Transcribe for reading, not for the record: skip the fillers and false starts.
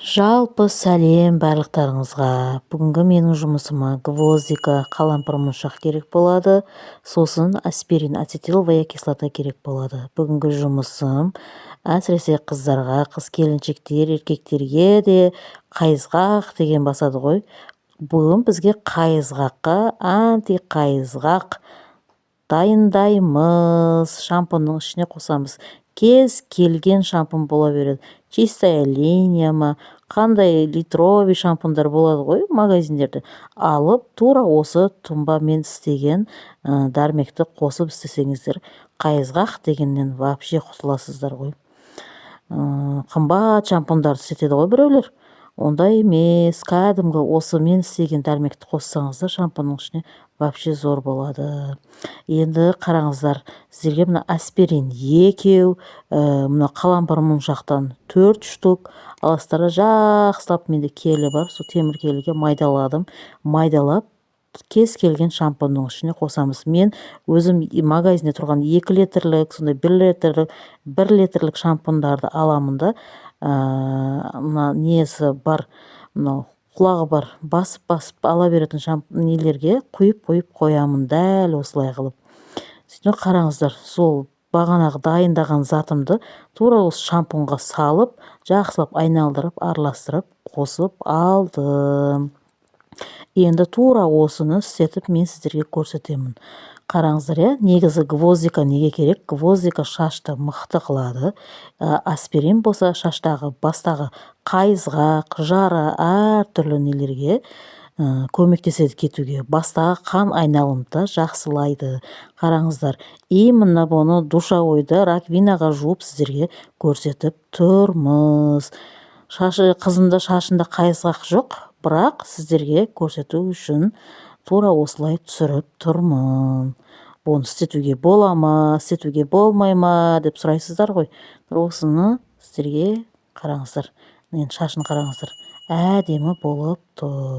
Жалпы, сәлем барлықтарыңызға! Бүгінгі менің жұмысыма гвоздика, қалампыр моншақ керек болады, сосын аспирин, ацетиловая кислота керек болады. Бүгінгі жұмысым әсіресе қыздарға, қыз келіншектер, еркектерге де қайызғақ деген басады ғой. Бүгін бізге қайызғаққа антиқайызғақ дайындаймыз. Шампуньның ішіне қосамыз. Кез келген шампунь бола береді, «Чистая линия» ма, қандай литровый шампуньдар болады ғой магазиндерде. Алып, тура осы тұнбамен істеген дәрмекті қосып істесеңіздер, қайызғақ дегеннен вообще құтыласыздар ғой. Қымбат шампуньдарды істетеді ғой біреулер, ондай емес. Кәдімгі осы мен істеген дәрмекті қоссаңыздар шампуньның ішіне, вообще зор болады. Енді қараңыздар, сіздерге мына аспирин екеу, мына қалампыр моншақтан төрт штук аласыздар да, жақсылап, менде келі бар, сол темір келіге майдаладым. Майдалап, кез келген шампуньның ішіне қосамыз. Мен өзім магазинде тұрған 2 литрлік, сондай 1 литрлік, 1 литрлік шампуньдарды аламын да, мына несі бар, мынау құлағы бар, басып басып ала беретін нелерге құйып құйып қоямын дәл осылай қылып. Сөйтіп, қараңыздар, сол бағанағы дайындаған затымды тура осы шампуньға салып, жақсылап айналдырып, араластырып, қосып алдым. Енді тура осыны істетіп, мен сіздерге көрсетемін. Қараңыздар, иә, негізі гвоздика неге керек? Гвоздика шашты мықты қылады, аспирин болса шаштағы, бастағы қайызғақ, жара, әртүрлі нелерге көмектеседі кетуге, бастағы қан айналымды жақсылайды. Қараңыздар, именно бұны душевойда, раковинаға жуып, сіздерге көрсетіп тұрмыз. Шашы, қызымда, шашында қайызғақ жоқ, бірақ сіздерге көрсету үшін тура осылай түсіріп тұрмын. Бұны істетуге бола ма, істетуге болмай ма деп сұрайсыздар ғой. Осыны сіздерге, қараңыздар, енді шашын қараңыздар, әдемі болып тұр.